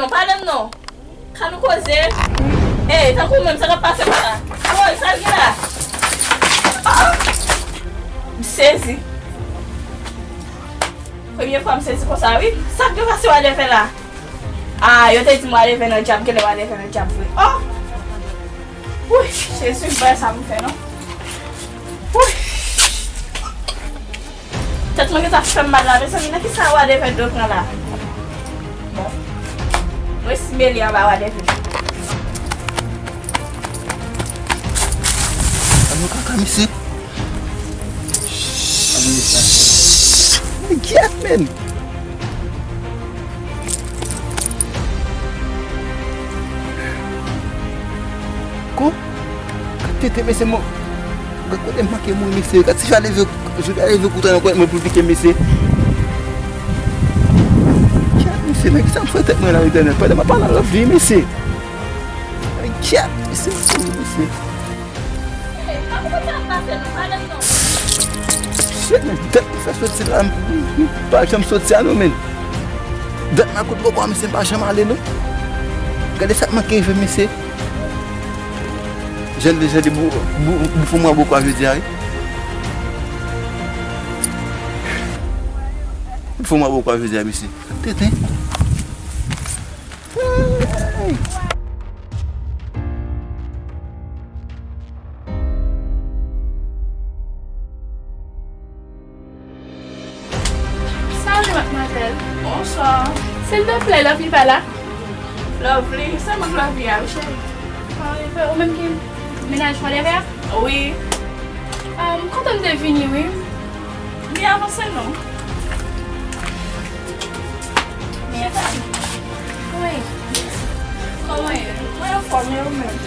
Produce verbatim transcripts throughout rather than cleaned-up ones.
Non, pale m non. Ka nou koze? Ey, tankou menm, sa k ap pase pa la? Woy, sa l gen la? Ah! M sezi. Premye fwa m sezi konsa, wi. Sa k gen pase Wadèvè la? Ah, yo te di m Wadèvè nan djab, genlè Wadèvè nan djab vre. Oh! Wouy, Jezi, m pa wè sa pou m fè, non. Wouy! Tèt mwen gentan fè m mal la, mezanmi, nan kisa Wadèvè dwe pran la? Bon. Mwen si mele anba Wadèvè. Ann nan kaka, mesye. Administrasyon. Gyèt, men. Ko? Gad tete, mesye, mwen. Gad kote m manke mouri, mesye. Gad si Jwa leve, Jwa leve kout nan kont mwen pou l pike m, mesye. Gad, mesye, nan kisa m sot tèt mwen la, Letènèl? Pandan m ap pale an lang, mesye. Gad, mesye, m mouri, mesye. Shit, men, dat m fè soti la, m, m, m pa janm soti a non, men. Dat m al kot bòkò a, mesye, m pa janm ale non. Gade sa k manke rive m, mesye. Jan l deja de bou, bou, bou fò mwa bòkò a jodi a, wi. Bou fò mwa bòkò a jodi a, mesye. Tenten. Hey! Salut, mademoiselle. Bonsoir. Silvouplè, Lovely pa la? Lovely, se mwen k Lovely a, wi, cheri. Ah, wi, ou menm ki mennaj Wadèvè a? Wi. Ah, m kontan m te vini, wi. Byen avanse non. Mèsi. Wi. Kòman w ye? Mwen anfòm, e ou menm?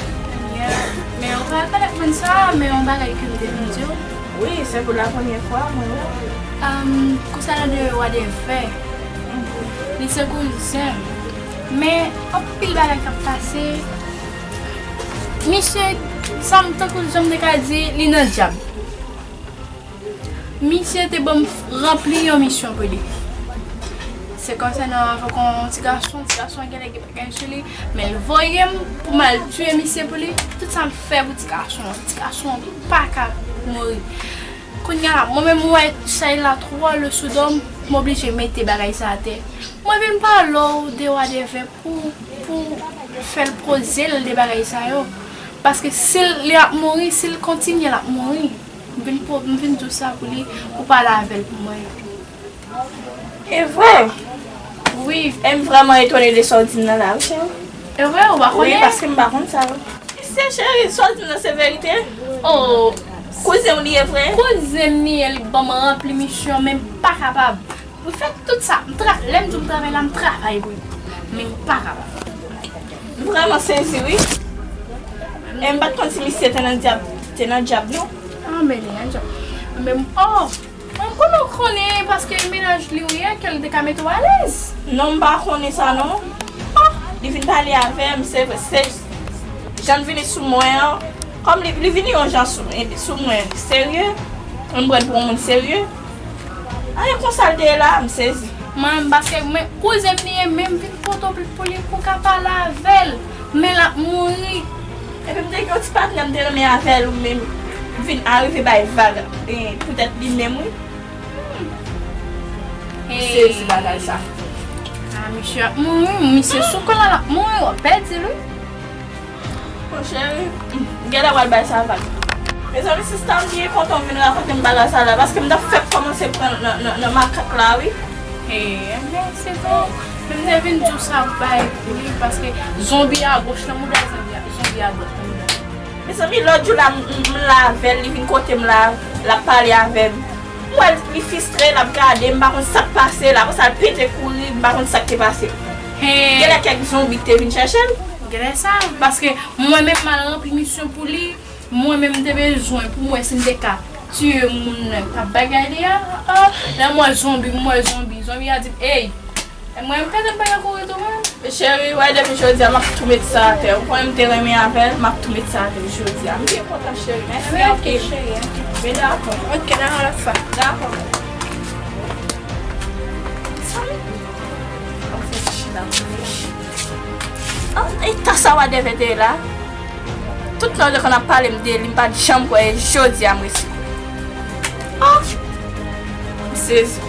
Byen. Men ou pa rekonèt moun sa, men yon bagay ke m te vin di w. Wi, se pou la premyè fwa mwen wè w. Ahn, konsènan de Wadèvè, li se kouzen m. Men anpil bagay k ap pase. Misye, sa m tankou jan m te ka di, li nan dyab. Misye te ban m ranpli yon misyon pou li. Se konsènan avèk yon ti gason, ti gason an genlè gen bagay sou li, men l voye m pou m al tiye misye pou li. Tout sa m fè pou ti gason an, ti gason an pa ka mouri. Kounye a la, mwen menm, m wè chay la twò lou sou do m, m oblije mete bagay sa atè. Mwen vin pale w de Wadèvè pou, pou fè l poze l de bagay sa yo. Paske si l, li ap mouri, si l kontinye, l ap mouri. M vin po-, m vin di w sa pou li, pou pale avè l pou mwen. E vre? Wi. E m vrèman etone de sa w di m nan la, wi, cheri. E vre, ou pa konnen? Wi, paske m pa konn sa, wi. Se cheri, sa w di m nan se verite? Oh. Kouzen w li ye vre? Kouzen m li ye, li ban m ranpli misyon, men m pa kapab. M fè tout sa. M tra-, lè m di w m travay la, m travay, wi. Men m pa kapab. M vrèman sezi, wi. E m pa t konn si misye te nan dyab, te nan dyab, non. Ah, men li nan dyab. Men, oh, mwen konnen w konnen, paske mennaj li w ye, ke l te ka mete w alèz. Non, m pa konnen sa, non. Oh, li vin pale avè m, se, se jan l vini sou mwen an. Kòm li, li vini yon jan sou, sou mwen, serye. M pran l pou yon moun serye. Anyen konsa l te ye la, m sezi. Mwen, paske mwen, kouzen m li ye, men m vin pote w pou li, pou w ka pale avè l. Men l ap mouri. Epi m te gen yon ti patnè m te renmen avè l, ou menm vin arive bay vag, e, poutèt li menm, wi. M sezi bagay sa. Ah, misye ap mouri, misye sou kò l, l ap mouri, w ap pèdi l, wi. Bon, cheri, m genlè pral bay sa vag. Mezanmi, sista, m byen kontan w vin rakonte m bagay sa la, paske m t ap fèk kòmanse pran nan, nan, nan makak la, wi. Hey, men se tou. Men m te vin di w sa bay pou li, paske zonbi a goch nan mouda, zonbi a, zonbi a dwat nan mouda. Mezanmi, lòt jou la, m, m, m la avè l, li vin kote m la, l ap pale avè m. M wè l, li fistre, l ap gade m, m pa konn sa k pase l, apre sa l pete kouri, m pa konn sa k te pase l. Hey. Genlè kèk zonbi k te vin chèche l. Genlè sa, paske mwen menm m al ranpli misyon pou li, mwen menm m te bezwen pou m wè si m te ka tiye moun nan k ap bagay li a. Ah, lè m wè zonbi, m wè zonbi, zonbi a di m, ey, e mwen m pete m pa ka kouri tou mwen. Cheri, wè depi jodi a m ap tou met sa atè. Ou konnen m te renmen avè l, m ap tou met sa atè jodi a. M byen kontan cheri, mèsi anpil. Ok cheri, ok. Men dakò. Ok, nan yon lòt fwa. Dakò. Sa m ap fè ti chita pou li. Ah, eta sa Wadèvè te ye la. Tout lè w te konn ap pale m de li, m pa t janm kwè, e jodi a m resi kwè. Ah! M sezi.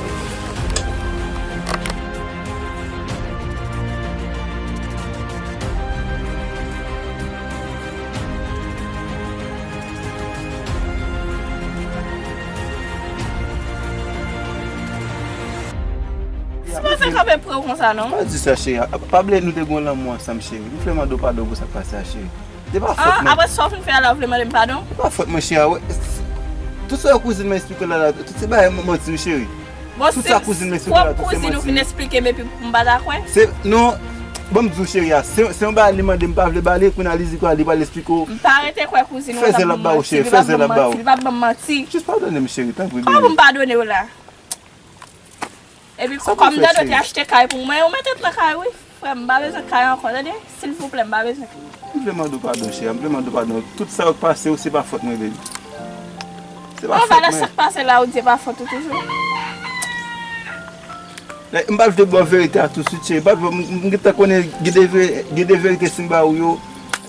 Se pa sa k ap pran w konsa, non. Pa di sa, cheri. Pa bliye nou te gen yon lanmou ansanm, cheri. M vle mande w padon pou sa k pase a, cheri. Se pa fòt mwen. Ah, apre sa w fin fè a la, w vle mande m padon? Se pa fòt mwen, cheri. Tout sa kouzin mwen eksplike w la, la, tout se bagay manti, wi, cheri. Bon, si pwòp kouzin ou fin eksplike m epi m pa ta kwè? Se, non, ban m di w, cheri a, se, se yon bagay li mande m pa vle ba li, kounye a li di kwa li pral eksplike w. M pa rete kwè kouzin ou, fè zèl ap ba w, cheri, fè zèl ap ba w. Li p ap ban m manti. Jis padone m, cheri, tanpri, baby. Kòman pou m padone w la? Epi kòm Dado te achte kay pou mwen, ou mèt ret nan kay, wi. Frè m, m pa bezwen kay ankò, tande? Silvouplè, m pa bezwen. M vle mande w padon, cheri, m vle mande w padon. Tout sa yo k pase yo, se pa fòt mwen, baby. Se pa fòt mwen. Sa k pase la, ou di se pa fòt ou toujou? Like, m pa vle ba w verite a tousuit, cheri. M pa vle, m, m gentan konnen gen de ve-, gen de verite si m ba ou yo,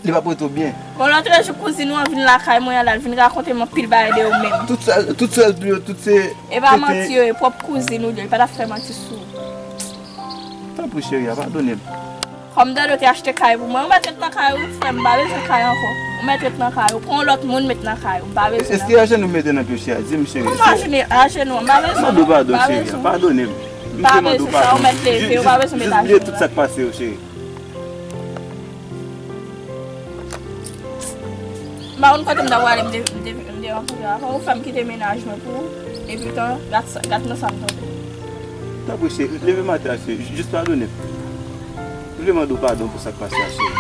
li p ap rete w byen. Bon, lòt jou, kouzin ou an vin lakay mwen an la, l vin rakonte m anpil bagay de ou menm. Tout sa, tout sa l di yo, tout se tenten. E pa manti yo ye, pwòp kouzin ou li ye, li pa t ap fè manti sou ou. Tanpri, cheri a, padone m. Kòm Dado te achte kay pou mwen, ou mèt ret nan kay ou, frè m, m pa bezwen kay ankò. Ou mèt ret nan kay ou, pran yon lòt moun met nan kay ou, m pa bezwen. Èske ajenou mete nan pye, cheri a? Di m, cheri. Kòman ajenou, ajenou, m pa bezwen. Mande w padon, cheri a, padone m. M te mande w padon. M pa bezwen sa, ou mèt leve, ou pa bezwen met ajenou. Jis bliye tout sa k pase yo, cheri. M pa konn kote m ta prale, m te, m te, m te rankontre avè w, ou fè m kite mennaj mwen pou ou, epi tan, gad sa, gad nan sa m tonbe. Tanpri, cheri, leve m atè a, cheri, jis padone m. M vle mande w padon pou sa k pase a, cheri.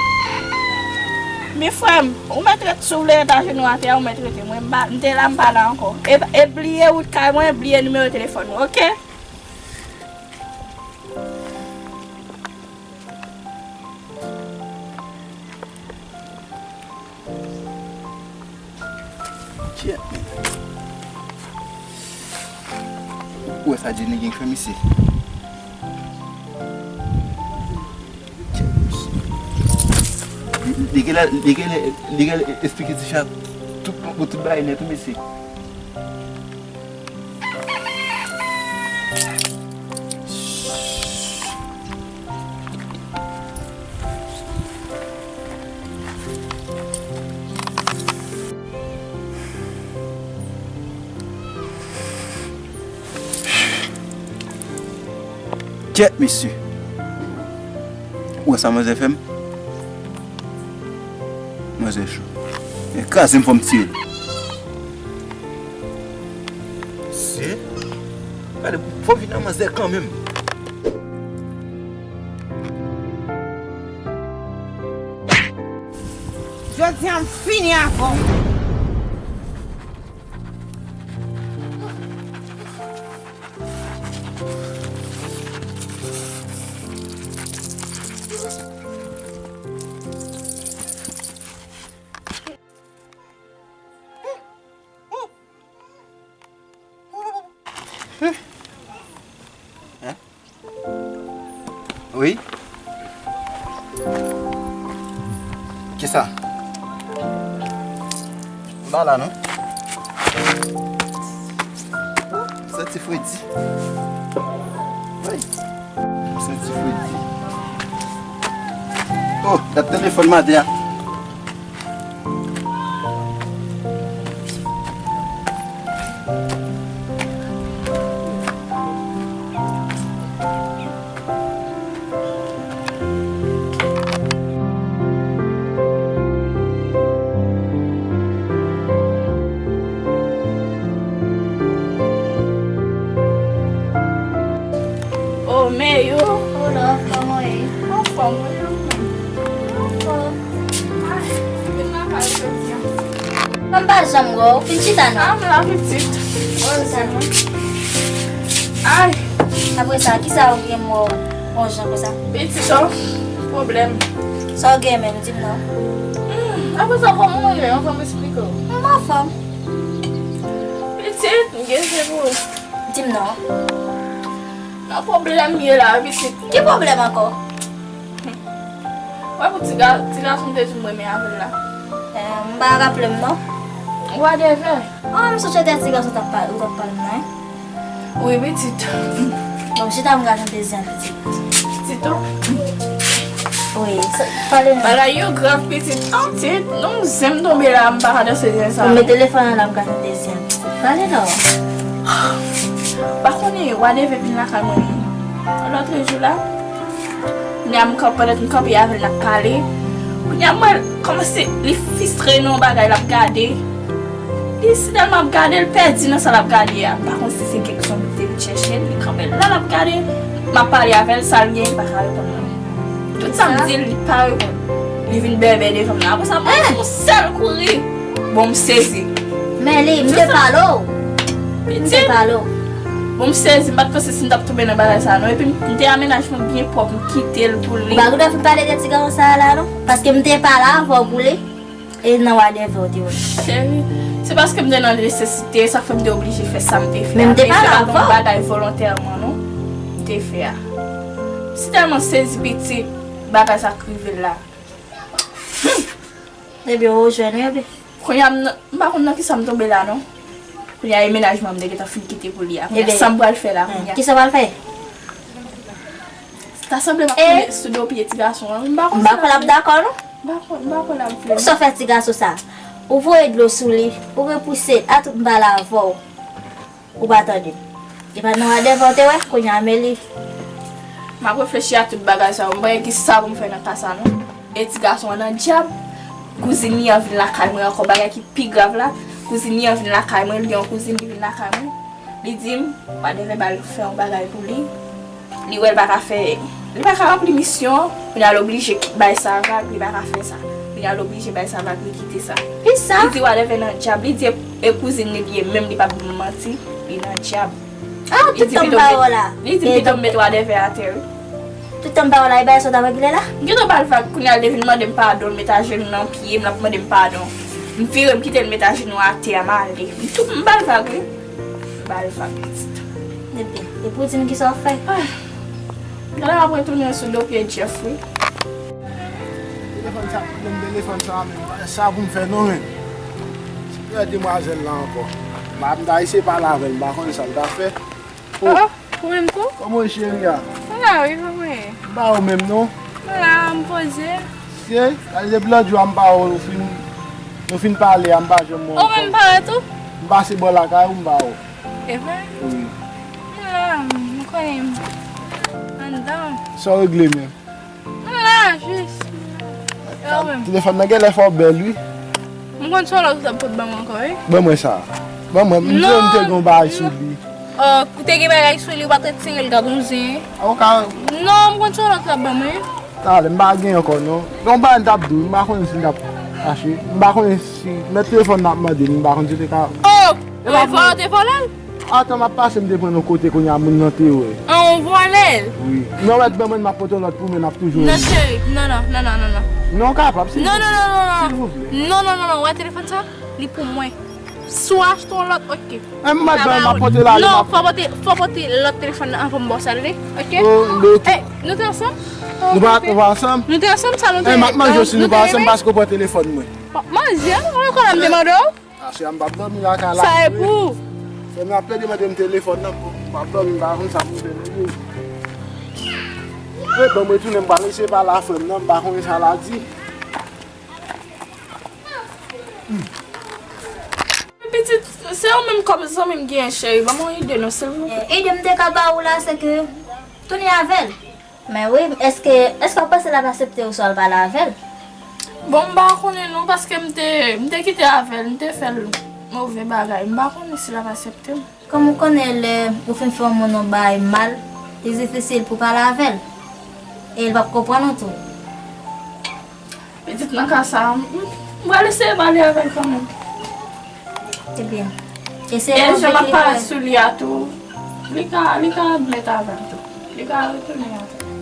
Men frè m, ou mèt ret, si w vle ret ajenou atè a, ou mèt rete. Mwen, m pa, m te la, m pa la ankò. E, e bliye wout kay mwen, bliye nimewo telefòn mwen, oke? Shit, man. Ou wè sa Jenny gen k fè misye? Shit, misye. Li, li genlè, li genlè, li genlè eksplike ti chat tout, tout bagay nèt, wi, mesye. Kèt, mesye. Ou wè sa manzè fè m? Manzè cho. E kraze m, fò m tiye l. Se? Gade, fò m vin nan manzè kanmenm. Jodi a m fini avè w. Hein? Wi? Kisa? M pa la non. Santi fredi. Wi. Santi fredi. Oh, dat telefòn maten an. Oh, men yo. Hola, kòman w ye? Anfòm, wi, anfòm. Anfòm. Ay, vin nan kay jodi a. Kòm pa janm wè w, fin chita non. Ah, m la pitit. Oh, sa. Ay. Apre sa, kisa w gen mò yon jan konsa? Pitit, oh, pwoblèm. Sa w gen menm, di m non. Hmm, apre sa, kòman w ye? Anfòm, esplike w. M anfòm. Pitit, m gen se pou ou. Di m non. Nan pwoblèm m ye la, pitit. Ki pwoblèm ankò? Wè pou ti ga-, ti gason m te di m renmen avè l la. Eh, m pa raple m non. Whatever. Oh, m sonje te ti gason t ap pale, ou t ap pale m nan, wi. Wi, pitit. Bon, chita m gade yon dezyèm pitit. Pitit ou? Wi, sa, pale non. Bagay yo grav pitit. An, pitit, non, zen m tonbe la, m pa ka danse zen sa. Ou met telefòn an la, m gade yon dezyèm pitit. Pale non. Pa konnen, Wadeve vin lakay mwen lòt jou la. Kounye a m kanpe, pandan m kanpe avè l, n ap pale. Kounye a m wè l kòmanse, li fistre nan yon bagay l ap gade. Li si tèlman ap gade, l pèdi nan sa l ap gade a. M pa konn si se kèk zombi ki te vin chèche l, li kanpe la, l ap gade. M ap pale avè l, sa l gen, li pa ka reponn mwen. Tout sa m di l, li pa reponn. Li vin bèbè devan m nan. Apre sa, m yon sèl kouri. Bon, m sezi. Men li, m te pale w. M te pale w. Bon, m sezi, m pa t panse si m t ap tonbe nan bagay sa a non. Epi m, m te amenaj mwen byen pwòp, m kite l pou li. Ou pa gen dwa fin pale de ti gason sa a la non. Paske m te pale avè w pou li. E nan Wadeve w te wè. Cheri, se paske m te nan nesesite, sa k fè m te oblije fè sa m te fè a. Men m te pale avè w. Men se pa t yon bagay volontèman non, m te fè a. M si tèlman sezi pitit, bagay sa k rive l la. Ebyen, ou jwenn wi, ebyen. Kounye a, m nan, m pa konn nan kisa m tonbe la non. Kounye a, e mennaj mwen m te gentan fin kite pou li a. Kounye a, sa m pral fè la, kounye a. Kisa w pral fè? Ta sanble m ap tonbe sou do pye ti gason an. M pa konn si l ap dakò non. M pa konn, m pa konn l ap vle. Poukisa w fè ti gason sa? Ou voye dlo sou li, ou repouse l, a tout m pale avè w. Ou pa tande. E pa nan Wadeve w te wè, kounye a men li. M ap reflechi a tout bagay sa yo. M pa gen kisa pou m fè nan ka sa non. E ti gason an nan dyab. Kouzin li an vin lakay mwen ankò. Bagay ki pi grav la, kouzin li an vin lakay mwen. Li gen yon kouzin ki vin lakay mwen. Li di m, Wadeve ba l fè yon bagay pou li. Li wè l pa ka fè, li pa ka ranpli misyon an. Kounye a l oblije bay sa vag, li pa ka fè sa. Kounye a l oblije bay sa vag, li kite sa. Kisa? Li di Wadeve nan dyab, li di e, e kouzin li li ye, menm li p ap di m manti, li nan dyab. Ah, tout tan m ba w la. Li di m pito m met Wadeve atè wi. Tout tan m ba w la, e bagay sa w t ap regle la? M gentan ba l vag, kounye a l te vin mande m padon, l met ajenou nan pye m, l ap mande m padon. M vire, m kite l met ajenou atè a, m ale. M tou, m ba l vag wi. M ba l vag pitit. Ebyen, epi w di m kisa w fè? Ah. Talè m ap retounen sou do pye Jeff wi. Telefòn sa, pwoblèm telefòn sa menm, m pa wè sa pou m fè non menm. Se pou demwazèl la ankò. M ta eseye pale avè l, m pa konnen sa l ta fè. Oh. Ah, ou menm tou? Kòman w ye cheri a? Mwen la wi, kòman w ye? M pa wè w menm non. Mwen la, m poze. Se, depi lòt jou a m pa wè w, nou fin, nou fin pale a, m pa janm wè w ankò. Ou menm pa wè tou? M pase bò lakay ou, m pa wè w. E vre? Wi. Mwen la, m konnen m anndan. Sa w regle menm? Mwen la, jis. E ou menm? Telefòn nan genlè fè w bèl wi. M konn se yon lòt ou t ap pot ban mwen ankò wi. Ban mwen sa. Ban mwen, m di w m te gen yon bagay sou li. Oh, ou te gen bagay sou li, ou pa t retire l gad yon zen. Awoka. Non, m konn se yon lòt ou t ap ban mwen wi. Talè, m pa gen ankò non. Gen yon bagay m t ap di w, m pa konnen si m t ap fache. M pa konnen si, men telefòn nan ap mande m, m pa konn si te ka. Oh! Wi, vòlè w te vòlè l? Atan, m ap pase, m te pran yon kote kounye a, moun nan te wè. An, ou vòlè l? Wi. Non, mèt ban mwen, m ap pote yon lòt pou mwen, n ap toujou. Non, cheri. Non, non, non, non, non, non. Non, kapab, silvouplè. Non, non, non, non, non. Silvouplè. Non, non, non, non. Wè telefòn sa? Li pou mwen. Si w achte yon lòt, oke. Men m mèt ban mwen, m ap pote l ale. Non, fò pote, fò pote lòt telefòn nan anvan m ba w sa, tande? Oke? Oh, oke. Ey, nou te ansanm? Nou pa, nou pa ansanm? Nou te ansanm, sa nou te. Ey, m ap manje w si nou pa ansanm paske w pran telefòn mwen. Manje, non, e konnen m te mande w. Aswè a m p ap dòmi lakay la. Sa e pou ou. Frè m nan ap plede mande m telefòn nan, m p ap dòmi, m pa konn sa pou m fè menm. Ey, ban m retounen, m pral eseye pale a frè m nan, m pa konnen sa l a di. Pitit, se ou menm kòm zanmi m genyen, cheri, ban m yon ide non, silvouplè. Eh, ide m te ka ba ou la, se ke tounen avè l. Men wi, èske, èske w panse l ap aksepte oswa l pale avè l? Bon, m pa konnen non, paske m te, m te kite avè l, m te fè l move bagay. M pa konnen si l ap aksepte m. Kòm ou konnen lè ou fin fè yon moun yon bagay mal, li difisil pou pale avè l. E l p ap konprann ou tou. Pitit nan ka sa, m, m pral eseye pale avè l kanmenm. Ebyen, eseye konvenk li frè. E jan m ap parèt sou li a tou, li ka, li ka admèt avè m tou. Li ka retounen avè m.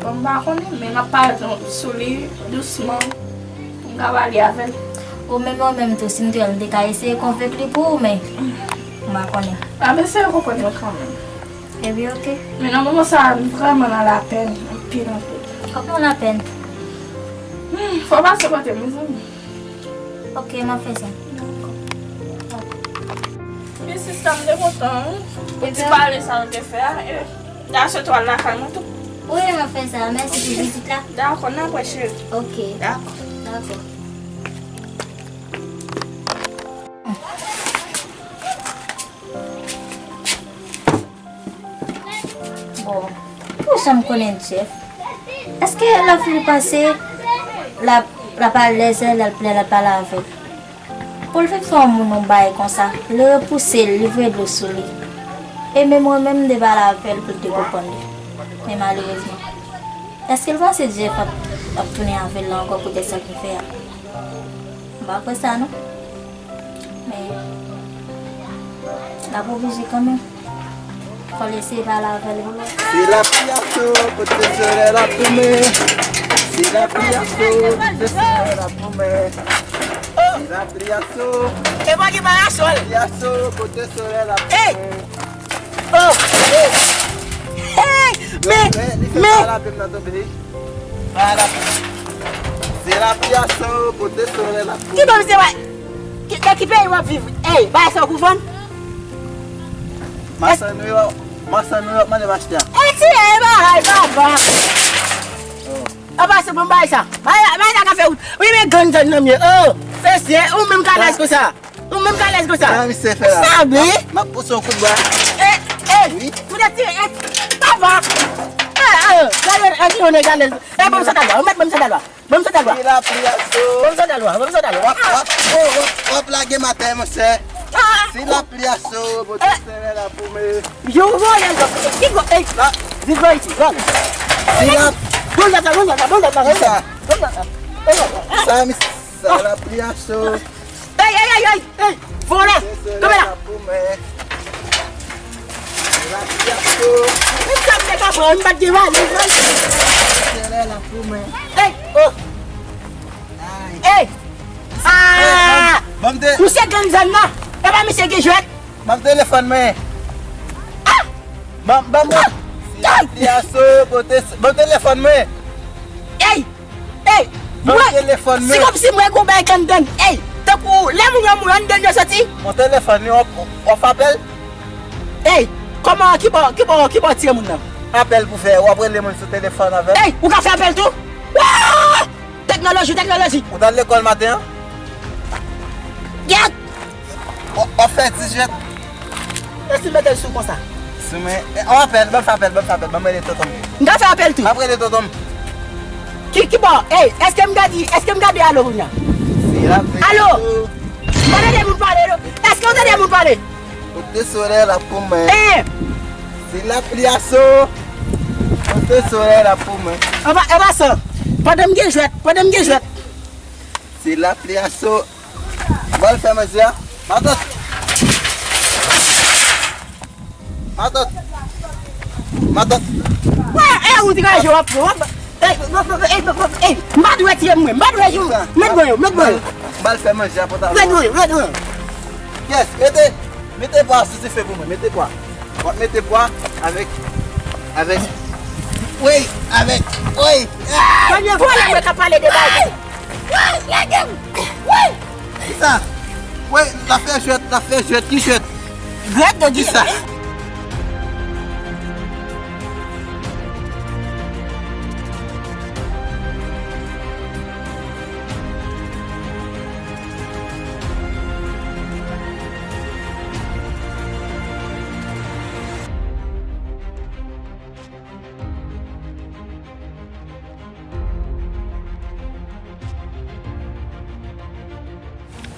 Bon, m pa konnen, men m ap parèt sou li dousman pou m ka pale avè l. Ou menm, ou menm tou, si m te wè l, m te ka eseye konvenk li pou ou, men m pa konnen. M ap eseye konprann mwen kanmenm. Ebyen, oke. Men nan moman sa a, m vrèman nan lapèn, anpil, anpil. Kòman lapèn? Hmm, fò w pase kote m, mezanmi. Ok, m ap fè sa. Wi, sista, m te kontan, wi. Pou ti pale sa nou te fè a, e, n a sot al lakay mwen tou. Wi, m ap fè sa. Mèsi pou vizit la. Dakò, n ap wè, cheri. Ok. Dakò. Dakò. Bon, pou jan m konnen Jeff, èske lè fini pase, l ap, l ap alèz, lè l ap, lè l ap pale avè l? Pou l vin fè yon moun yon bagay konsa, li repouse l, li voye dlo sou li. E menm mwen menm, m te pale avè l pou l te konprann li. Men malerezman, èske l panse Jeff ap, ap tounen avè l la ankò poutèt sa l te fè a? M pa kwè sa, non. Men, l ap oblije kanmenm. Fò l eseye pale avè l pou l wè. Si lapli a cho, kote solèy la ap tounen. Si lapli a cho, kote solèy la ap tounen. Si lapli a cho. E pa ki parasòl. Lapli a cho, kote solèy la ap tounen. Oh! Hey! Men, men, men. Se lapli a cho, kote solèy la ap tounen. Ki bò misye wè? Ki, nan ki peyi w ap viv? Ey, bagay sa w pou vann? Machann Nouyòk, machann Nouyòk mande m achte a. Ey, tiye bagay, papa. Oh. Apa se bon bagay sa. Bagay, bagay sa ka fè wout. Wi, men grann zòn nan m ye. Oh, mesye, ou menm k alèz konsa. Ou menm k alèz konsa. Sa misye fè la. Sa byen. M ap pouse yon kout bwa. Ey, ey, wi. Pou de tire, ey, papa. Ey, ey, gade, ey, ki yon nèg alèz. Ey, ban m sandal la. Ou mèt ban m sandal la. Ban m sandal la. Si lapli a cho. Ban m sandal la, ban m sandal la. W ap, w ap, w ap, w ap lage m atè, monchè. Ah. Si lapli a cho, pote solèy la pou mwen. Yo, yo, yo, yo. Ki gwo, ey. La. Viv Ayiti, gòl. Si lap. Bon, la, bon, la, bon, la, bon, la. Kisa? Bon, la, bon, la. Sa, mi, sa, lapli a cho. Ey, ey, ey, ey, ey, vòlè! Kanpe la! Menm sa m te ka pran, m pa t gen valiz, non. Ey, oh! Ey! Ah! Misye grann zòn nan! E pa misye gen jwèt? Ban m telefòn mwen! Ah! Ban, ban mwen! Ah! Lapli a cho, kote, ban m telefòn mwen! Ey! Ey, ban m telefòn mwen. Se kòmsi mwen gon bagay anndan. Ey, tankou lè moun yo mouri anndan yo soti. Yon telefòn li, w ap, w ap apèl. Ey, kòman, ki bò, ki bò, ki bò tire moun nan? Apèl pou fè, w ap rele moun sou telefòn avè l. Ey, ou ka fè apèl tou? Waa! Teknoloji, teknoloji. Ou t al lekòl maten an? Gyèt! W ap fè ti jwèt. E si m mete l sou konsa? Sou men. E, w apèl, ban m fè apèl, ban m fè apèl, ban m rele tonton m. M ka fè apèl tou. M ap rele tonton m. Ki, ki bò? Ey, èske m gade, èske m gade alo kounye a? Si lapli a cho. Alo? M pa tande moun pale, non. Èske w tande moun pale? Kote solèy la pou mwen. Ey! Si lapli a cho. Kote solèy la pou mwen. Anba, anba san. Pandan m gen jwèt, pandan m gen jwèt. Si lapli a cho. Bon, fè manje a. Matant. Matant. Matant. Wè, e ou di gaje w ap pran. Ey, ey, ey, m pa dwe tiye mwen. M pa dwe tiye mwen. Met mwen yo, met mwen yo. M al fè manje a pòtablè. Met mwen yo, met mwen yo. Yes, mete, mete pwa sou dife pou mwen. Mete pwa. W ap mete pwa avèk, avèk, wi, avèk, wi. Ah! Premye fwa la mwen ka pale de bagay. Wi, lage m. Wi. Kisa? Wi, l ap fè jwèt, l ap fè jwèt, ki jwèt? Jwèt de kisa?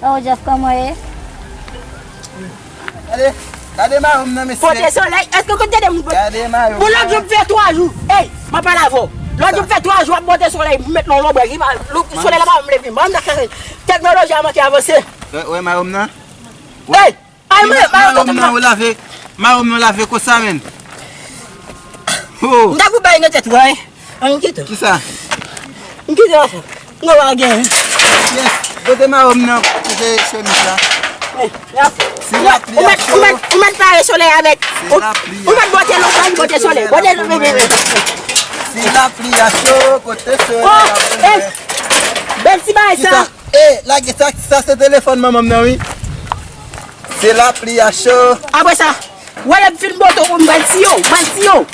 Oh, Jeff, kòman w ye? Gade, gade mayo m nan, mesye. Pote solèy, èske w konn tande moun pote? Gade mayo m nan. Bon, lòt jou m fè twa jou. Ey, m ap pale avè w. Lòt jou m fè twa jou ap pote solèy, m met nan lonbrèl. Solèy la pa janm leve. Mwen, m nan fè teknoloji a manke avanse. Wè, wè mayo m nan? Ey! Ay, men, men, mayo m nan, ou lave, mayo m nan lave konsa, menm. Oh. M ta pou bay nan tèt ou, wi. An, m kite. Kisa? M kite anfè. M pa gen. Yes. Kote mayo m nan, kote chemiz la? Si lapli a cho. Ou mèt, ou mèt, ou mèt pare solèy avèk. Si lapli a cho. Ou mèt bote lonbrèl, bote solèy. Bote lonbrèl. Si lapli a cho, kote solèy la pou mwen. Bèl ti bagay sa. Kisa? E, lage sa, sa se telefòn manman m nan, wi. Se lapli a cho. Apre sa, wè lè m fin bote w, m pral tiye w, m pral tiye w,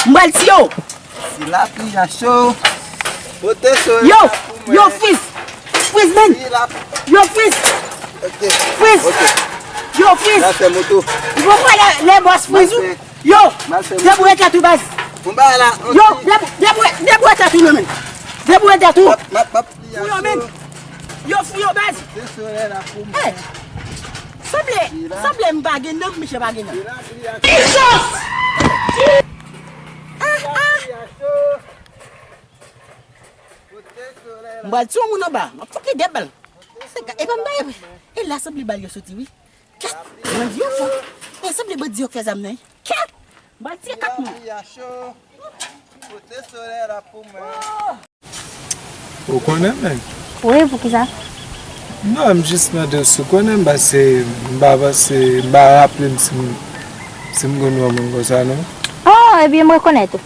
m pral tiye w. Se lapli a cho. Pote solèy la pou mwen. Yo, yo, freeze. Freeze, man. Yo, freeze. Ok. Freeze. Ok. Yo, freeze. La fè moto. Ou konprann lè, lè bòs freeze ou? Yo, deboure tèt ou, baz. Bon, ba la, yo, deboure, deboure tèt ou, non, men. Deboure tèt ou. M ap, m ap, m ap fou yo, men. Yo, fou yo, baz. Hey, sanble, sanble m pa gen nanm, misye pa gen nanm. Jesus! Ah, ah. M pral tiye yon moun anba. M ap fout li de bal. Se ka, e pa m ba, e la sanble bal yo soti, wi. Kèt! Bandi yo fò. E sanble bandi yo k fè zam nan, wi. Kèt! M pral tiye kat moun. Ou konnen, men. Wi, poukisa? Non, m jis mande w si w konnen m, paske m pa panse, m pa raple m si m, si m konn wè moun konsa, non. Oh, ebyen, m rekonèt ou.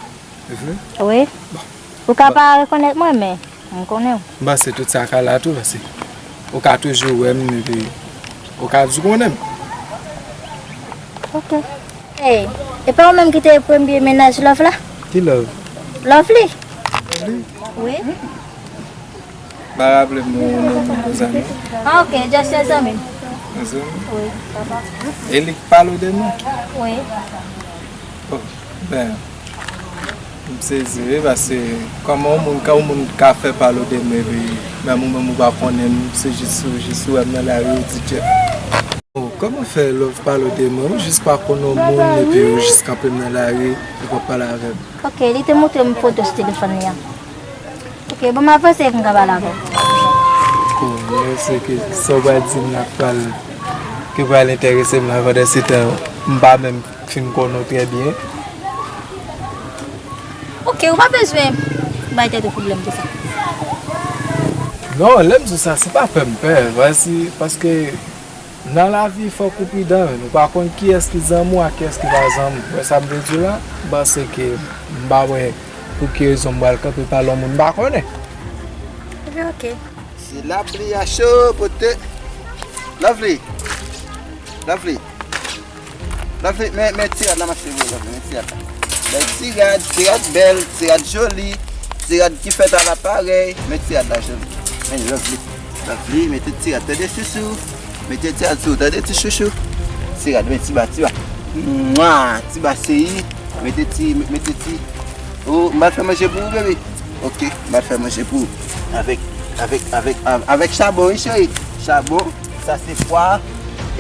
Se vre? Wi. Bon. Ou ka pa rekonèt mwen, men m konnen w. M panse tout sa ka la tou, paske ou ka toujou wè m, epi ou ka di w konnen m. Ok. Hey, e pa ou menm ki te premye mennaj Love la? Ki Love? Lovely. Lovely? Wi. Pa raple m ou, nou, nou zanmi. Ah, ok, just yon zanmi. Yon zanmi? Wi. E li k pale w de mwen? Wi. Bon, ben, m sezi, wi, paske kòman yon moun, ka yon moun ka fè pale w de mwen, epi menm ou menm ou pa konnen m, se jis ou, jis ou wè m nan lari, ou di Jeff. Bon, kòman fè Love pale w de mwen? Ou jis pa konn yon moun, epi ou jis kanpe m nan lari, epi w ap pale avè m. Ok, li te montre m foto sou telefòn li a. Ok, bon, m avanse epi m ka pale avè w. Bon, mwen se ke sa w pral di m la pral, ke pral enterese m la, pandan se tan m pa menm fin konnen w trè byen. Ok, ou pa bezwen bay tèt ou pwoblèm pou sa. Non, lè m di w sa, se pa pè m pè, paske, paske nan lavi, fòk ou pridan, men ou pa konn kiyès ki zanmi w ak kiyès ki pa zanmi w. Wè sa m vle di w la? M panse ke m pa wè pou ki rezon m pral kanpe pale yon moun m pa konnen. Ebyen, ok. Se lapli a cho pote. Lovely. Lovely. Lovely, men, men ti rad la, m ap sere, Lovely, men ti rad la. Bèl ti rad, ti rad bèl, ti rad joli, ti rad ki fèt a laparèy, men ti rad la joli. Men Lovely, Lovely, mete ti rad, tande chouchou. Mete ti rad sou ou, tande ti chouchou. Ti rad, men ti ba, ti ba. Mwa, ti ba cheri. Mete ti, mete ti. Oh, m pral fè manje pou ou, baby. Ok, m pral fè manje pou ou. Avèk, avèk, avèk, av-, avèk chabon, wi, cheri. Chabon, sa se pwa.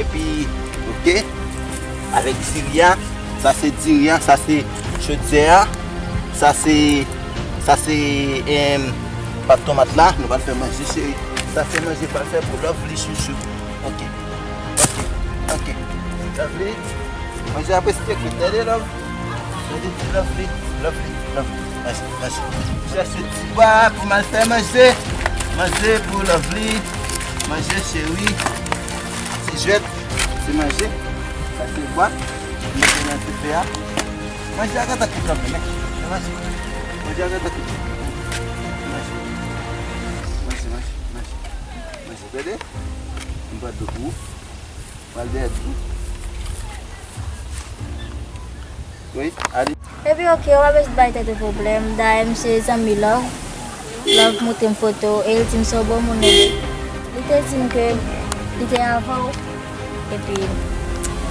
Epi, ok. Avèk diri a. Sa se diri a, sa se chodyè a. Sa se, sa se, em, pat tomat la. Nou pral fè manje, cheri. Sa se manje pral fè pou Lovely chouchou. Ok. Ok. Ok. Lovely. Manje apre se te kwit. Tande, love. Tande, ti Lovely. Lovely. Lovely. Manje, manje. Chèche ti bwa pou m al fè manje. Manje pou Lovely. Manje, cheri. Ti jwèt. Se manje. Sa se bwa. Mete nan dife a. Manje a gentan kwit kanmenm, men. Manje. Manje a gentan kwit. Manje. Manje, manje, manje. Manje, tande? M pran dlo pou ou. Pral dèyè tou. Wi, ale. Epi, ok, w pa bezwen bay tèt ou pwoblèm. Dayè, m se zanmi Love. Love montre m foto, e l di m se yon bon moun, li ye. Li te di m ke li te avè w, epi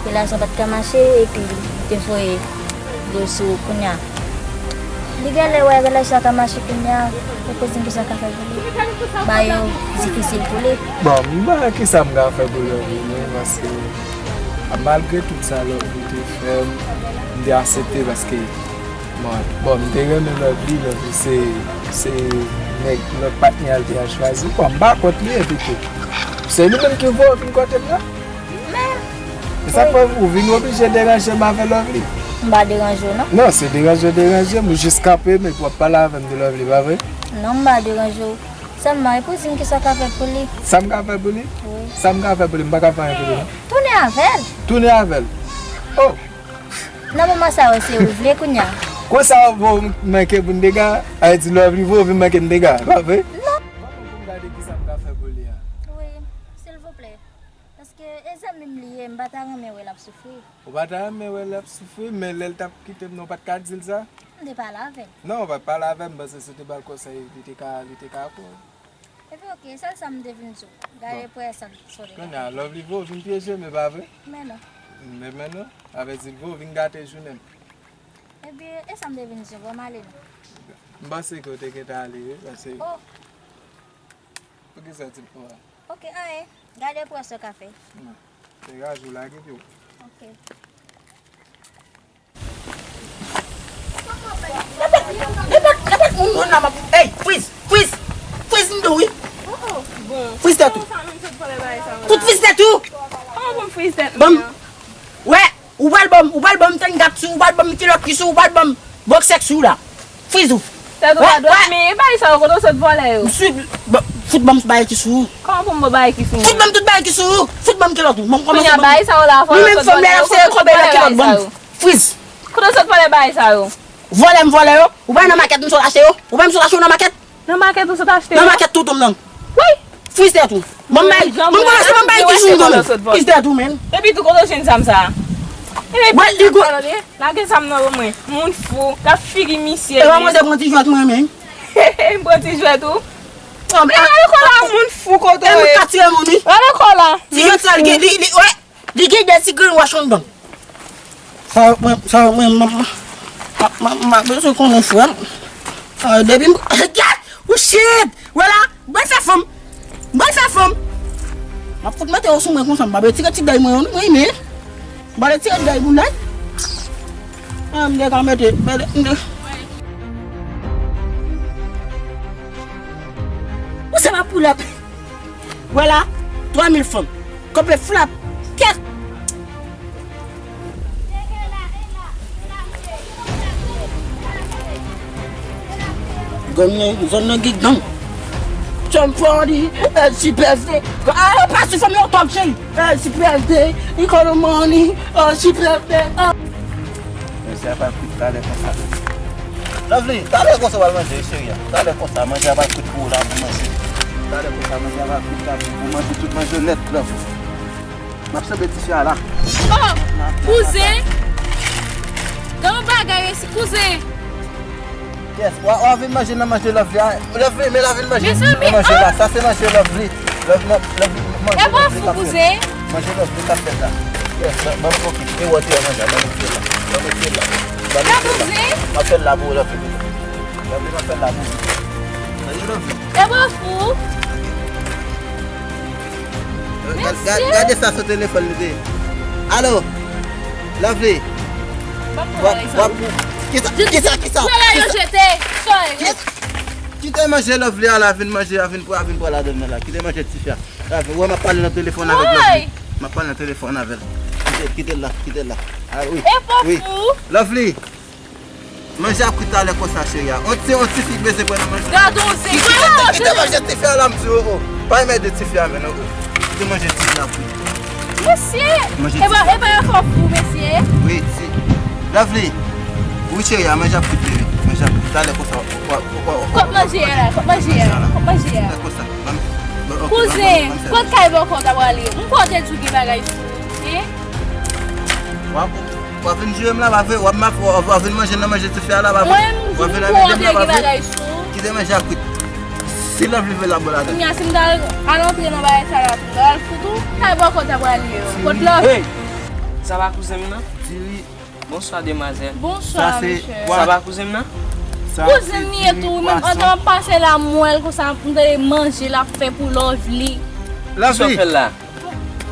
relasyon pa t ka mache, epi li te voye dlo sou ou kounye a. Li genlè wè relasyon an ka mache kounye a, li poze m kesyon sa m ka fè pou li. Bagay yo difisil pou li. Bon, m pa wè kisa m ka fè pou Love, non, paske a, malgre tout sa Love te fè m, m te aksepte paske, bon, bon, m te renmen Love, Love se, se nèg lòt patnè a l te al chwazi. Bon, m pa kont li, epi tou se li menm ki voye w vin kote m nan. Men, e sa k fè ou vin oblije deranje m avè Lovely? M pa deranje w, non. Non, se deranje w deranje m, ou jis kanpe m epi w ap pale avè m de Lovely, pa vre? Non, m pa deranje w. Sèlman, epi w di m kisa w ka fè pou li. Sa m ka fè pou li? Wi. Sa m ka fè pou li, m pa ka fè anyen pou li, non. Tounen avè l. Tounen avè l? Oh! Nan moman sa yo, se ou vle kounye a. Konsa w voye m manke pou n dega? Sa vle di Lovely voye w vin manke n dega, pa vre? Non. Ban m pou m gade kisa Menm li ye, m pa ta renmen wè l ap soufri. Ou pa ta renmen wè l ap soufri, men lè l t ap kite m nan, ou pa t ka di l sa? M te pale avè l. Non, ou pa t pale avè l, m panse si w te ba l konsèy, li te ka, li te ka kwè w. Epi oke, sèl sa m te vin di w. Gade pou wè sa l sot. Kounye a, Lovely vo vin pyeje m, e pa vre? Men non. Men, men non, avèti l vo vin gate jounen m. Epi, e sa m te vin di w, bon, m ale non. M panse ke w te gentan ale, wi, paske... Oh. Poukisa w di l konsa? Oke, anyen. Gade pou wè sa w ka fè. Non. Se raje w lage pye w. Oke. Nenpòt, nenpòt moun, moun la m ap, ey, Friz, Friz, Friz m di w wi. Friz tèt ou. Tout friz tèt ou. Kòman pou m friz tèt mwen an? Wè, ou pral ban m, ou pral ban m tanga sou, ou pral ban m kilòt ki sou, ou pral ban m bòksè ki sou la. Friz ou. Tèt ou pa dwat, men e bagay sa yo, kote w sot vòlè yo? M sou, fout ban m bagay ki sou ou. Kòman pou m ba w bagay ki sou mwen? Fout ban m tout bagay ki sou ou. Fout ban m kilòt ou. Ban m kòmanse ban m. Kounye a bagay sa yo la, fò yo sot vòlè yo. Kote w sot vòlè bagay sa yo? Friz. Kote w sot vòlè bagay sa yo? Vòlè m vòlè yo? Ou pa nan makèt m sot achte yo? Ou pa m sot achte yo nan makèt? Nan makèt ou sot achte yo? Nan makèt toutou m nan. Wi! Friz tèt ou. Bon, men, bon, kòmanse ban m bay ki sou m. Friz tèt ou, men. Epi tou kote w jwenn zam sa a? Epi lage zam nan ban mwen. Moun fou. Gad figi misye. E pa mwen te pran ti jwèt mwen, men. M pran ti jwèt ou? E gade kò la, moun fou kote w ye. Gade kò la. Ti jwèt sa l gen, li, li, wè. Li gen de ti grenwash anndan. Sa yo mwen, sa yo mwen, m, m, m, m, m bezwen konnen frè m. Sa yo depi m, gad! Oh shit! Wè la, bwè fè fanm. Bwè fè fanm. M ap fout mete yo sou mwen konsa, m pa retire ti dèy mwen yo, non, mwen, men. M pa retire dèy pou dèy. Ah, m te ka mete, mete, mete. Ou se pa pou lòt. Vwala, twa mil frank. Kanpe flap. Kèt. Zòn nan, zòn nan gen gang. Jump party, L C P F D. Ah, pa sou fanm yo top, cheri. L C P F D, economy, L C P F D. Mesye a pa kwit talè konsa. Lovely, talè konsa w al manje, wi, cheri a. Talè konsa, manje a pa kwit pou ou la pou manje. Talè konsa, manje a pa kwit la pou ou manje, tout manje nèt, Lovely. M ap sanble ti fi a la. Oh, kouzen! Gen yon bagay resi, kouzen! Yes, w a, w a vin manje nan manje Lovely a. Lovely, men la vin manje. Mezanmi, nan manje la. Sa se manje Lovely. Love, love, love, manje Lovely k ap fèt. Manje Lovely k ap fèt la. Yes, ban, ban m, ok. E wòtè a manje, ban m wòtè la. Ban m wòtè la. Ban m wòtè la. M ap fè l la pou ou, Lovely. Lovely, m ap fè l la pou ou. Manje Lovely. E pa fou. Gad, gad, gade sa sou telefòn li te. Alo. Lovely. W ap, w ap, kisa, kisa, kisa? Kisa? Kite manje Lovely a la, vin manje a, vin pran, vin pran ladann nan la. Kite manje tifi a. Lovely, w wè m ap pale nan telefòn avèk Lovely. M ap pale nan telefòn avè l. Kite, kite l la, kite l la. Ah, wi. Wi. Lovely. Manje ap kwit talè konsa, cheri a. On ti, on tifi k bezwen pran nan manje. Gad on zen. Kite, kite, kite manje tifi a la, m di w, oh. Pa enmède tifi a, men, oh. Kite manje tifi a kwit. Mesye! Manje tifi a. E pa, e pa yon fò fou, mesye. Wi, si. Lovely. Wi, cheri a, manje ap kwit, bebe. Manje ap kwit talè konsa. Kot manje a la? Kot manje a la? Kot manje a la? Talè konsa. Kouzen, kot kay bòkò w ta prale? M kwè w te di w gen bagay sou ou, hein? W ap, w ap vin jwe m la, pa vre? W ap, w ap, w ap vin manje nan manje tifi a la, pa vre? Mwen, m di w kwè w te gen bagay sou ou. Kite manje a kwit. Si Lovely vle l ap ba w ladann. Kounye a, si m ta al antre nan bagay sa la, m ta al fout ou. Kay bòkò w ta prale yo? Kot Lovely? Hey! Sa pa kouzen m nan? Diri. Bonswa, demwazèl. Bonswa, mesye. Sa pa kouzen m nan? Kouzen m li ye tou, wi, menm antan m ap pase la, m wè l konsa, m tande manje l ap fè pou Lovely. Kisa w fè l la?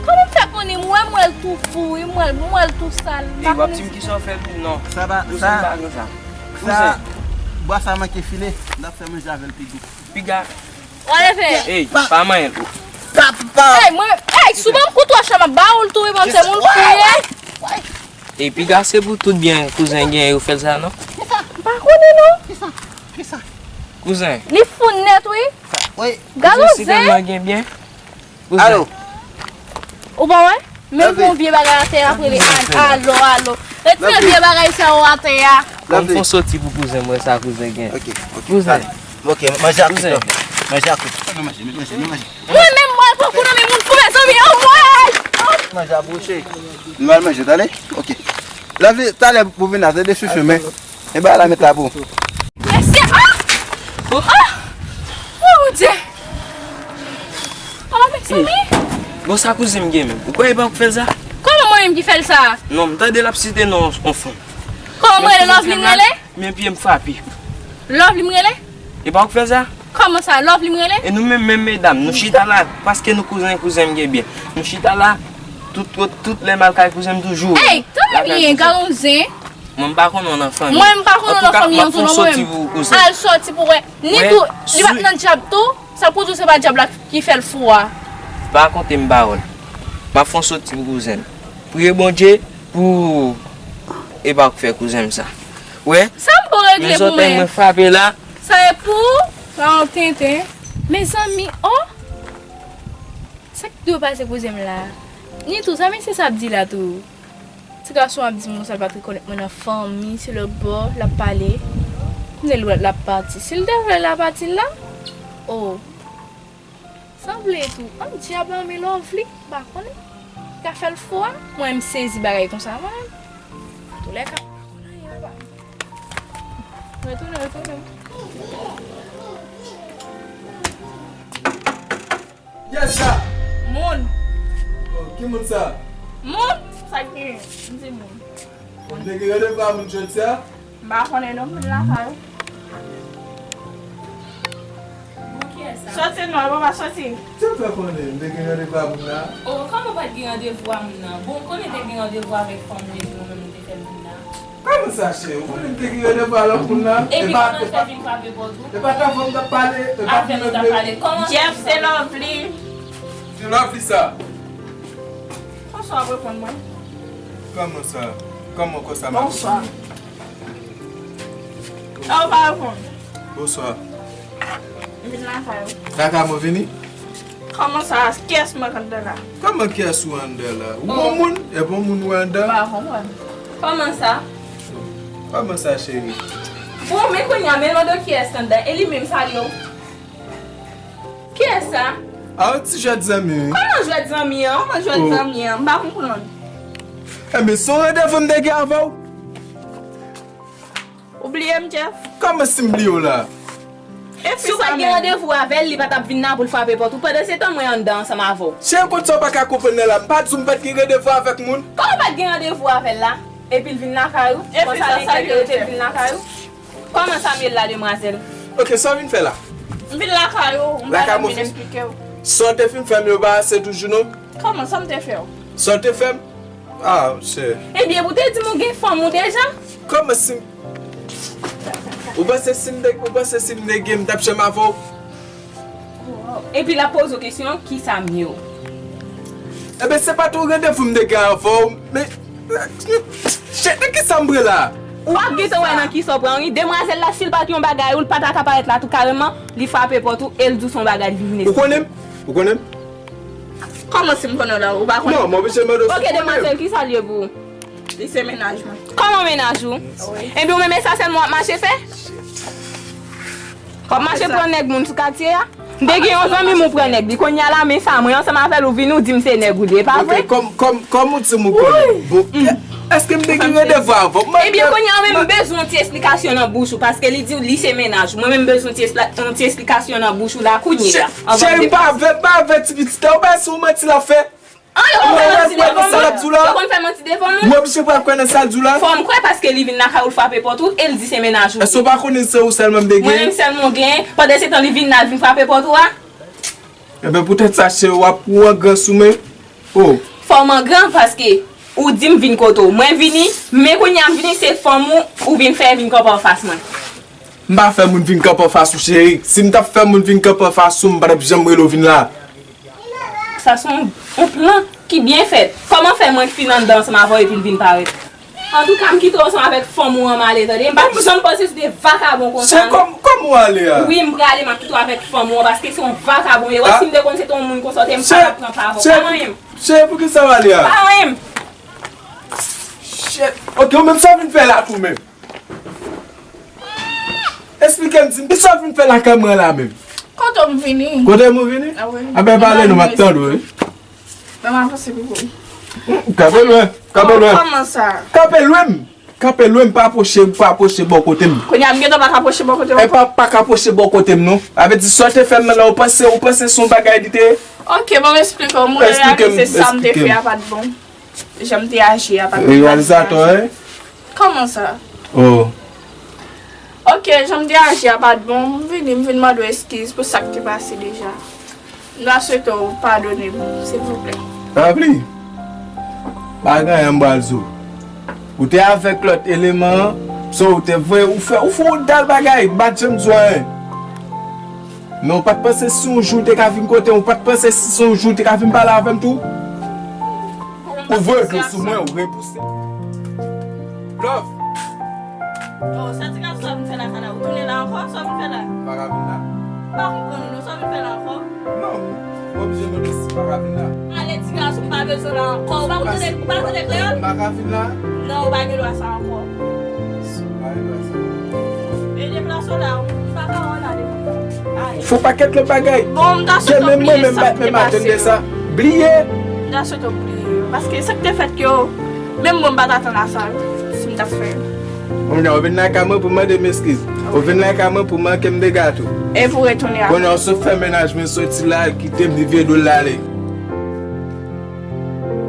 Kòman m fè konnen? M wè, m wè l tou fou, wi, m wè l, m wè l tou sal. Ey, w ap di m kisa w fè l? Non. Sa pa, sa, sa, bwa sa manke file, n ap fè manje avè l pi gou. Piga. Ey, pa manyen l. Pa, pa. Ey, mwen, ey, si w ban m kout wòch la, m ap ba w l tou, wi, ban m se moun fou ye. E piga se pou tout byen kouzen gen yo fè l sa, non? M pa konnen, non. Kisa? Kisa? Kouzen. Li fou nèt, wi. Gad on zen. Kouzen si tèlman gen byen. Kouzen. Alo. Ou pa wè? Menm pou yon vye bagay atè a, ap rele alo, alo. Retire vye bagay sa yo atè a. Ban m fè yon soti pou kouzen m wè sa kouzen gen. Ok, ok. Kouzen. Ok, manje a kwit, manje a kwit. Manje, manje, manje. Mwen menm, mwen pran kou nan men moun fou, mezanmi, anmwey! Manje apwoche. Nou al manje, tande? Ok. Love li, talè pou vin la, tande chouchou, men. E bagay la met la pou ou. Mèsi. Ah! Ah! Oh, Bondye! Oh, mezanmi! Bon, sa kouzen m gen menm? Ou kwè e pa ou k fè l sa? Kòman mwen menm ki fè l sa? Non, m tande l ap site non yon fanm. Kòman m rele? Love li m rele? Men pye m frape. Love li m rele? E pa ou k fè sa? Kòman sa? Love li m rele? E nou menm, menm medam, nou chita la, paske nou kouzen, kouzen m gen byen. Nou chita la, tout, tout, tout lè m al kay kouzen m toujou. Ey, tande byen, galon zen. Mwen, m pa konn ou nan fanmi. Mwen, m pa konn ou nan fanmi an tou non, mwen menm. Al sòti pou wè. Ni tou, li pa t nan djab tou. Sa pou di w se pa djab la ki fè l fou a. Pa konte m pawòl. M ap fè yon sòti pou kouzen m. Priye Bondye pou e pa ou k fè kouzen m sa. Wè? Sa m pou regle pou mwen. Men zòtèy mwen frape la. Sa e pou ou? Sa yon tenten. Mezanmi, oh! Sa k dwe pase kouzen m la? Ni tou, sa mesye sa ap di la tou? Ti gason ap di m konsa l pa t rekonèt mwen nan fanmi, se lòt bò l ap pale. Kounye l wè l ap pati. Si l te vle l ap pati la? Oh. Sanble tou, an dyab anme Lovely, m pa konnen. Ka fè l fou a, mwen m sezi bagay konsa mwen menm. Antoulèka, m pa konn anyen anba. Retounen, retounen. Yes, sa. Moun. Oh, ki moun sa? Moun? Sa k genyen? M di moun. Ou te gen randevou a moun jodi a? M pa konnen non, m vin lakay ou. Bon, kiyès sa? Sòti non, papa, sòti. Sa w fè konnen m te gen randevou a moun nan? Oh, kòman w pa t gen randevou a moun nan? Bon, ou konnen te gen randevou avèk fanm ou epi mwen menm nou te fè l vin la. Kòman sa, cheri? Ou konnen m te gen randevou a lòt moun nan? Epi kòman l fè vin frape pòt ou? E pa t avè w m t ap pale, e pa t avè m t ap pale. Kòman Jeff, se Lovely. Se Lovely sa. Kòman w ap reponn mwen? Kòman sa? Kòman konsa m ap reponn? Bonswa. A, ou pa reponn. Bonswa. M vin lakay ou. Lakay mwen vini? Kòman sa? Kiyès mwen k anndan la? Kòman kiyès ou anndan la? Ou bon moun? E bon moun ou anndan? M pa konprann. Kòman sa? Kòman sa, cheri? Bon, men kounye a, men mande w kiyès k anndan. E li menm salye w? Kiyès sa? A, yon ti jwèt zanmi, wi. Kòman jwèt zanmi an? Kòman jwèt zanmi an? M pa konprann. Enben, se yon randevou m te gen avè w. Ou bliye m, Jeff? Kòman si m bliye w la? Si w pa t gen randevou avè l, li pa t ap vin la pou l frape pòt ou. Pandan se tan, mwen anndan ansanm avè w. Cheri, ou konn sa w pa ka konprann nan la. M pa di w m pa t gen randevou avèk moun. Kòman w pa t gen randevou avè l la? Epi l vin lakay ou? Bon, sa vle di ke l te vin lakay ou? Kòman sa m ye la, demwazèl? Ok, sa w vin fè la? M vin lakay ou, m pa nan vin eksplike w. Sa w te fin fè m yo pa ase toujou non? Kòman, sa m te fè w? Sa w te fè m? Ah, chè. Ebyen, ou te di m ou gen fanm ou deja? Kòman si m, ou panse si m te, ou panse si m te gen, m t ap janm avè w? Epi l ap poze w kesyon, kisa m ye w? Enben, se pa t yon randevou m te gen avè w, men, chè, nan kisa m pran la? Ou ap gentan wè nan kisa w pran, wi. Demwazèl la, si l pa t yon bagay ou, l pa ta ka parèt la tou kareman, li frape pòt ou e l di w se yon bagay li vin. Ou konnen m? Ou konnen m? Kòman si m konnen w la, ou pa konnen? Non, m oblije mande w si w konnen m. Ok, demwazèl, kisa l ye pou ou? Li se mennaj mwen. Kòman mennaj ou? Wi. Ebyen, ou menm e sa sèlman w ap mache fè? W ap mache pran nèg moun sou katye a? M te gen yon zanmi m ou pran nèg li. Kounye a la, men sa, mwen ansanm avè l, ou vini, ou di m se nèg ou li. E pa vre? Ok, kòm, kòm, kòm ou di m ou konnen. Bon, èske m te gen randevou avè w? Ebyen, kounye a, ou menm, m bezwen yon ti esplikasyon nan bouch ou, paske li di w li se mennaj ou. Mwen menm, m bezwen yon ti espla-, yon ti esplikasyon nan bouch ou la, kounye a. Cheri, m pa vle, m pa vle ti pitit la, ou pa si w manti l ap fè. An, yo konn fè manti devan mwen. Yo konn fè manti devan mwen. Mwen oblije pral kwè nan sa l di w la. Fò m kwè paske li vin lakay ou, l frape pòt ou e l di se mennaj ou. Èske w pa konnen se ou sèlman m te gen? Mwen menm sèlman w gen. Pandan se tan li vin la, l vin frape pòt ou a. Enben poutèt sa cheri, w ap pran gran sou mwen. Oh. Fò m an gran paske ou di m vin kote w. Mwen vini, men kounye a m vini se fanm ou, ou vin fè vin kanpe anfas mwen. M pa fè moun vin kanpe anfas ou cheri. Si m t ap fè moun vin kanpe anfas ou, m pa t ap janm rele w vin la. Sa se yon, yon plan ki byen fèt. Kòman fè mwen k fin anndan ansanm avè w epi l vin parèt? Antouka, m kite w ansanm avèk fanm ou an m ale, tande? M pa t janm panse se de vakabon konsa non. Kòm, kòm ou ale a? Wi, m prale, m ap kite w avèk fanm ou an, paske se yon vakabon. E wè, si m te konn se te yon moun konsa, te m pa t ap pran pa avè w. Pa anyen m. Cheri, poukisa w ale a? Pa anyen m. Shit. Ok, ou menm sa w vin fè la tou menm? Esplike m, di m, kisa w vin fè lakay mwen la menm? Kote m vini? Kote m ou vini? A wi. Anben pale non, m ap tande w, wi. Ban m avanse pou ou. Kanpe lwen, kanpe lwen. Kòman sa? Kanpe lwen m. Kanpe lwen m, pa pwoche, pa pwoche bò kote m. Kounye a m gentan pa ka pwoche bò kote w E ankò? pa, pa ka pwoche bò kote m non. Sa vle di sa w te fè m nan la, ou panse, ou panse se yon bagay li te ye? Ok, bon, m esplike w. Mwen reyalize sa m te fè a pa t bon. Jan m te aji a pa t bon. Reyalizatè, wi. Kòman sa? Oh. Ok, jan m te aji a pa t bon. M vini, m vin mande w eskiz pou sa k te pase deja. M ta swete w padone m, silvouplè. Apli, pa gen anyen m pral di w. Ou te avèk lòt eleman an, so ou te voye, ou fè, ou fè yon dal bagay, m pa t janm di w anyen. Men ou pa t panse si yon jou ou te ka vin kote m, ou pa t panse si se yon jou ou te ka vin pale avè m tou? Ou voye dlo sou mwen, ou repouse. Love. Oh, sa ti gason sa vin fè lakay la? Ou tounen la ankò? Sa w vin fè la? M pa ka vin la. M pa konprann ou non, sa w vin fè la ankò? Non, m oblije mande si m pa ka vin la. Ale ti gason, m pa bezwen w la ankò. Ou pa konn tande, ou pa tande kreyòl? M pa ka vin la. Non, ou pa gen dwa sa ankò. M pa gen dwa sa. E deplase w la, m pa ka wè w la depi. Ale. Fè yon pakèt lòt bagay. Bon, m ta swete w bliye sa k te pase yo. Bliye. M ta swete w bliye yo. Paske sa k te fèt yo, menm mwen m pa t atann a sa yo, si m t ap fè yo. Kounye a ou vin lakay mwen pou mande m eskiz. Ou vin lakay mwen pou manke m de gato. E pou retounen a. Kounye a ou sot fè mennaj mwen soti la, al kite m, li vye do l ale.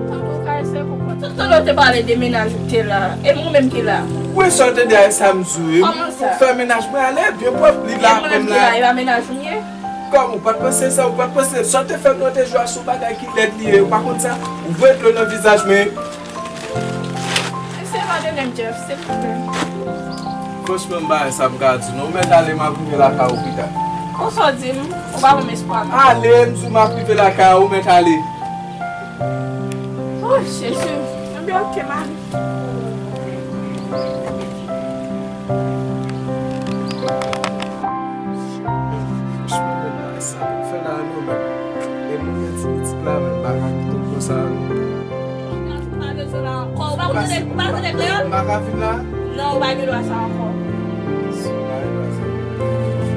Tankou w ka eseye konprann. Tout tan ou te pale de mennaj ou te la, e mwen menm ki la. Wi, sa w te di a, e sa m di w, wi. Kòman sa? Fè mennaj mwen ale, byen pwòp, li la aprann la. E mwen menm ki la, e pa mennaj ou m ye? Kòm ou pa t panse sa, ou pa t panse, sa w te fè m nan te jwe a se yon bagay ki lèd li ye, ou pa konn sa? Ou voye dlo nan vizaj mwen. Eseye padone m, Jeff, silvouplè. Franchman, m pa wè sa m ka di w non. Ou mèt ale, m ap rive lakay ou pita. Konsa w di m, ou pa ban m espwa non. Ale, m di w m ap rive lakay ou, ou mèt ale. Oh, Jezi. Ebyen, ok, m ale. Franchman, men sa pou fè la non, men. E pou fè ti pitit la, men m pa ka kite w konsa non. Ou pa bezwen la ankò. Ou pa konn tande, ou pa tande kreyòl? M pa ka vin la. Non, ou pa gen dwa sa ankò. M pa gen dwa sa.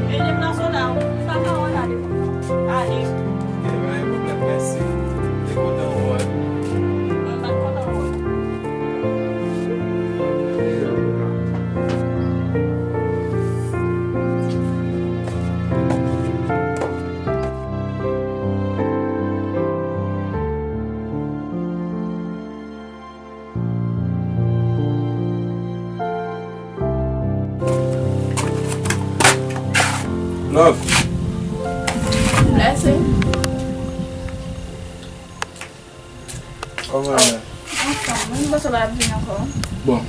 E deplase w la, ou pa ka wè w la depi. Ale. Ok, pa gen pwoblèm, mèsi. M te kontan wè w. Mwen pa t kontan wè w. Love. Blessing. Kòman w ye? Anfòm, mwen panse w pa ap vini ankò. Bon.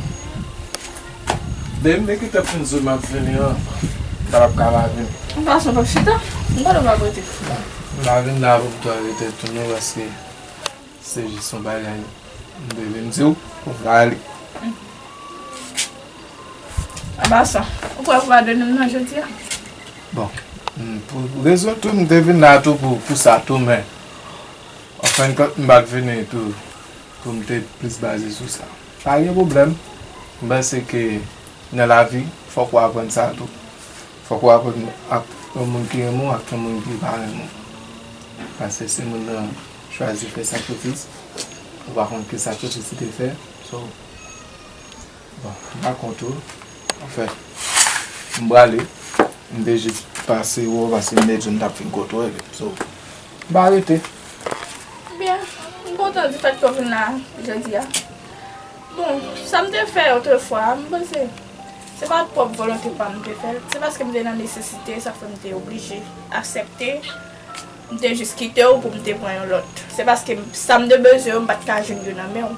Depi m te gentan fin di w m ap vini an, m pa t ap ka pa vini. Ann pase, ann chita. M pa t ap ap rete. M pa vin la pou m tou rete tou non, paske se jis yon bagay m te vin di w pou m ka ale. Ann pase, ou kwè ou padone m nan jodi a? Bon, m, pou rezon tou, m te vin la tou pou, pou sa tou, men anfennkont, m pa t vini tou pou m te plis baze sou sa. Pa gen pwoblèm. M panse ke nan lavi, fòk ou aprann sa tou. Fòk ou aprann ak yon moun ki renmen w, ak yon moun ki pa renmen w. Paske si moun nan chwazi fè sakrifis, ou pa konn ki sakrifis li te fè. So, bon, m pa kont ou. Anfen, m prale. M te jis pase wè w, paske m te di w m t ap fin kote w, epi so, m pa rete. Byen, m kontan di fèt ke w vin la jodi a. Bon, sa m te fè otrefwa, m panse se pa t pwòp volonte pa m m te fè l. Se paske m te nan nesesite, sa fè m te oblije aksepte. M te jis kite w pou m te pran yon lòt. Se paske m, sa m te bezwen yo, m pa t ka jwenn yo nan men w.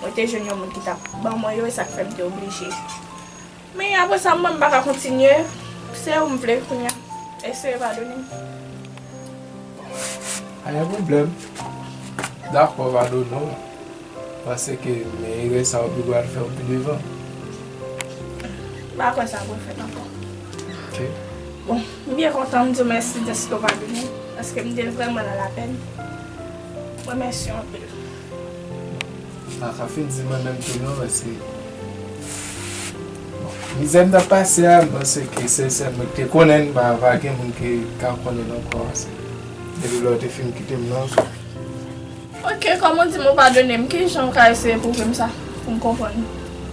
Mwen te jwenn yon moun ki t ap ban mwen yo, e sa k fè m te oblije. Men apre sa, mwen, m pa ka kontinye. Se ou m vle kounye a. Eseye padone m. Pa gen pwoblèm. Dakò, padone w. Paske men erè sa ou pi pral fè w pi devan. M pa kwè sa pral fèt ankò. Ok. Bon, m byen kontan, m di w mèsi dèske w padone m, paske m te vrèman nan lapèn. Mwen mèsi w anpil. M pa ka fin di mwen menm tou non, paske, bon, mizè m t ap pase a, m panse ke sèl, sèl mwen ki te konnen l, pa, pa gen moun ki ka konnen l ankò, paske depi lè w te fin kite m nan, so. Ok, kòm ou di m ou padone m, ki jan w ka eseye pwouve m sa? Pou m konprann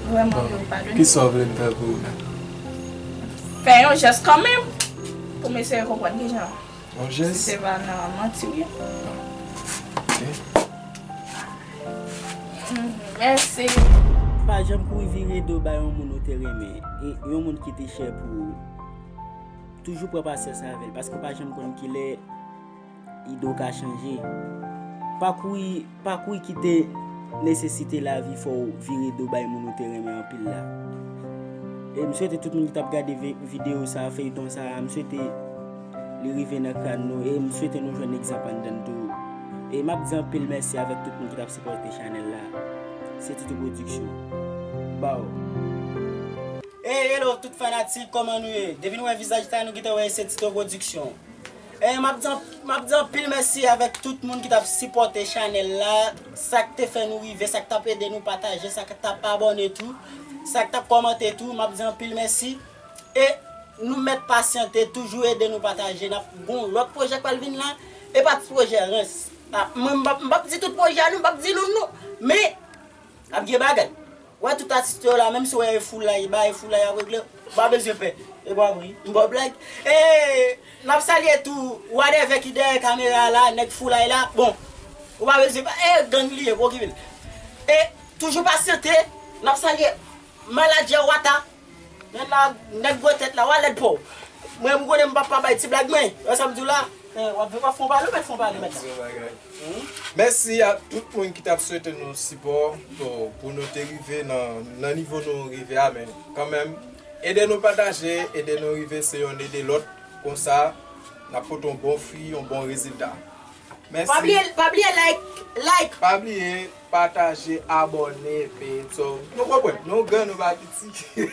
vrèman vre ou padone m. Kisa w vle m fè pou ou la? Fè yon jès kanmenm pou m eseye konprann ki jan. Yon jès? Si se pa nan manti w ye. Ok. Mhm, mèsi. Pa janm kouri vire do bay yon moun ou te renmen, e yon moun ki te chè pou ou. Toujou pran pasyans avè l, paske w pa janm konn kilè ide w ka chanje. Pa kouri, pa kouri kite nesesite lavi fè w vire do bay moun ou te renmen anpil la. E m swete tout moun ki t ap gade vi-, videyo sa, feyton sa, m swete li rive nan kràn nou, e m swete nou jwenn egzanp anndan tou. E m ap di anpil mèsi avèk tout moun ki t ap sipòte chanèl la. Se Tito Production. Baw. Hey, hello, tout fanatik, kòman nou ye? Depi nou wè vizaj sa, nou gentan wè se Tito Production. Eh, m ap di, m ap di anpil mèsi avèk tout moun ki t ap sipòte chanèl la, sa k te fè nou rive, sa k t ap ede nou pataje, sa k t ap abòne tou, sa k t ap kòmante tou, m ap di anpil mèsi. E nou mèt pasyante, toujou ede nou pataje. N ap gon lòt pwojè k pral vin la, e pa ti pwojè rans. Ah, mwen, m p ap, m p ap di tout pwojè a, non, m p ap di non, non. Men, ap gen bagay. Wè tout atis yo la, menm si w wè e foulay, ba e foulay ap regle, ou pa bezwen pè. E pa vre, m ba w blag. E, n ap salye tou, wadèvè ki dèyè kamera la, nèg foulay la, bon, ou pa bezwen pè, e gang li ye, pa okipe l. E, toujou pasyante, n ap salye manadjè Wata, men la, nèg gwo tèt la, wa lèd po. Mwen, m konnen m p ap pa bay ti blag mwen, wè sa m di w la, e, w ap, w ap fon pale, w mèt fon pale mèt la. Mèsi a tout moun ki t ap swete nou sipò pou, pou nou te rive nan, nan nivo nou rive a, men kanmenm, ede nou pataje, ede nou rive, se yonn ede lòt, konsa, n ap pote yon bon fwi, yon bon rezilta. Mèsi. Pa bliye, pa bliye like, like. Pa bliye pataje, abòne, epi, so, nou konprann, nou gran, nou pa piti.